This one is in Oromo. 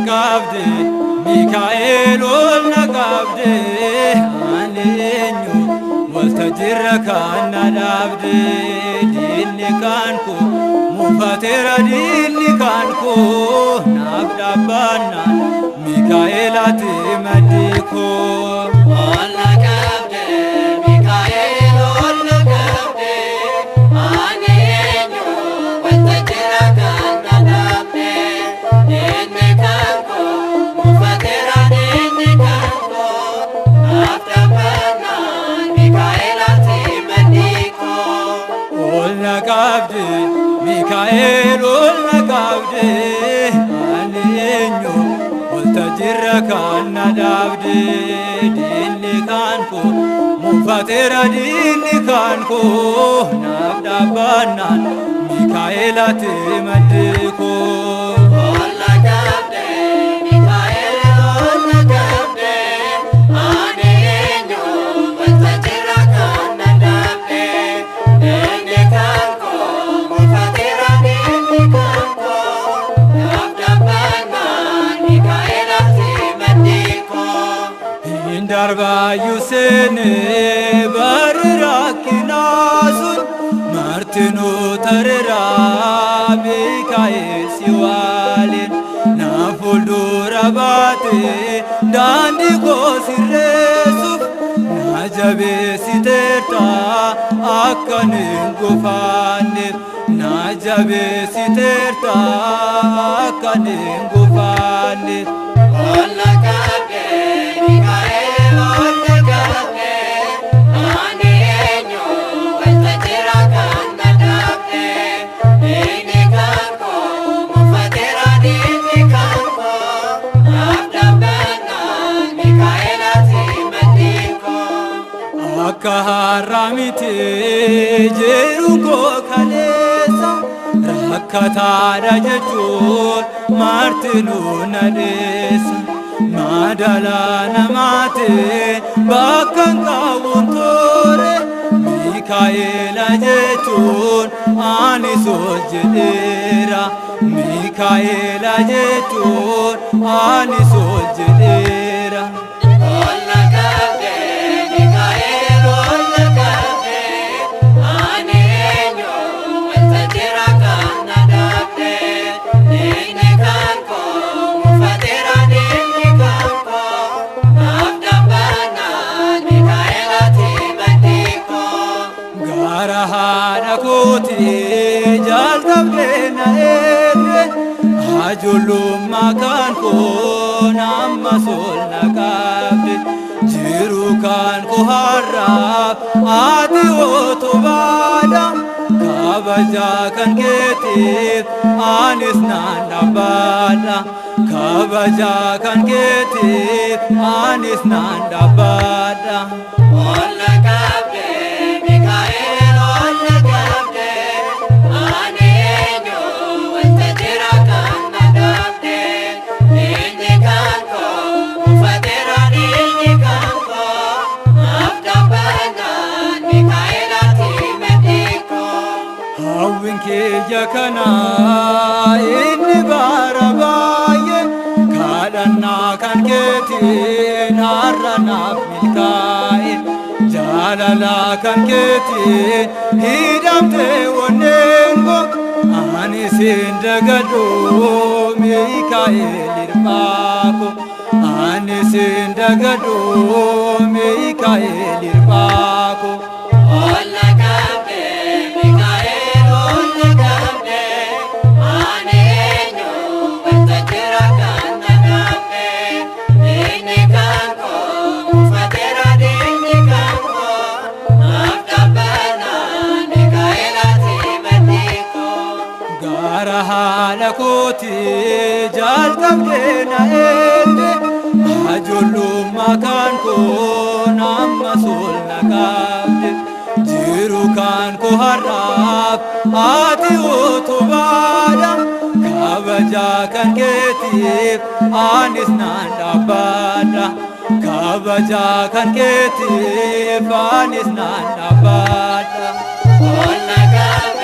qabde Mikaa'el ol na qabde ani eenyu waltajjiirra kan na dhaabde diinni kan koo mufateera diinni kan koo naaf dhaabbannaan Mikaa'el ati maddii koo. Ol na qabde Mikaa'el ol na qabde ani eenyu waltajjiirra kan na dhaabde diinni kan koo mufateera diinni kan koo naaf dhaabbannaan Mikaa'el ati maddii koo. Ol na qabde Mikaa'el ol na qabde ani eenyu waltajjiirra kan na dhaabde diinni kan koo mufateera diinni kan koo naaf dhaabbannaan Mikaa'el ati maddii koo. Ol na qabde Mikaa'el ol na qabde ani eenyu waltajjiirra kan na dhaabde diinni kan koo mufateera diinni kan koo naaf dhaabbannaan Mikaa'el ati maddii koo. Hin darbaayyuu seenee barri rakkinaa sun martinuu tareera Mikaa'el si waliin na fuuldura baatee daandii koo sirreessuuf na jabeessiteerta akkan hin gufanneef na jabeessiteerta akkan hin gufanneef. Ol na qabde Mikaa'el ol na qabde ani eenyu waltajjiirra kan na dhaabde diinni kan koo mufateera diinni kan koo naaf dhaabbannaan Mikaa'el ati maddii koo. Akka har'aa miti jiru koo kaleessa rakkataadha jechuun martinuu na dheessa. Madala namaatiin bakka hin qabuun ture Mikaa'ela jechuun ani sol jedheera. Mikaa'ela jechuun ani sol jedheera. Ol na qabde Mikaa'el ol na qabde ani eenyu waltajjiirra kan na dhaabde diinni kan koo mufateera diinni kan koo naaf dhaabbannaan Mikaa'el ati maddii koo. Gara haadha kootii jalqabdee na eegde ijoollummaa kan koo amma sol na qabde jiru kan koo har'aaf ati utubaadha kabajaa kan keetiif anis nan dhaabbadha kabajaa kan keetiif anis nan dhaabbadha. Ol na qabde Mikaa'el ol na qabde ani eenyu waltajjiirra kan na dhaabde diinni kan koo mufateera diinni kan koo naaf dhaabbannaan Mikaa'el ati maddii koo. Hawwiin kiyya kanaa inni bara baay'ee kadhannaa kan keetiin har'a naaf milkaa'e jaalala kan keetiin hidhamtee onneen koo ani sin dagadhu Mikaa'el hirphaa koo ani sin dagadhu Mikaa'el hirphaa koo. Ol na qabde Mikaa'el ol na qabde ani eenyu waltajjiirra kan na dhaabde diinni kan koo mufateera diinni kan koo naaf dhaabbannaan Mikaa'el ati maddii koo. Gara haadha kootii jalqabdee na eegde ijoollummaa kan koo amma sol na qabde jiru kan koo har'aaf ati utubaadha kabajaa kan keetiif anis nan dhaabbadha kabajaa kan keetiif anis nan dhaabbadha. Ol na qabde.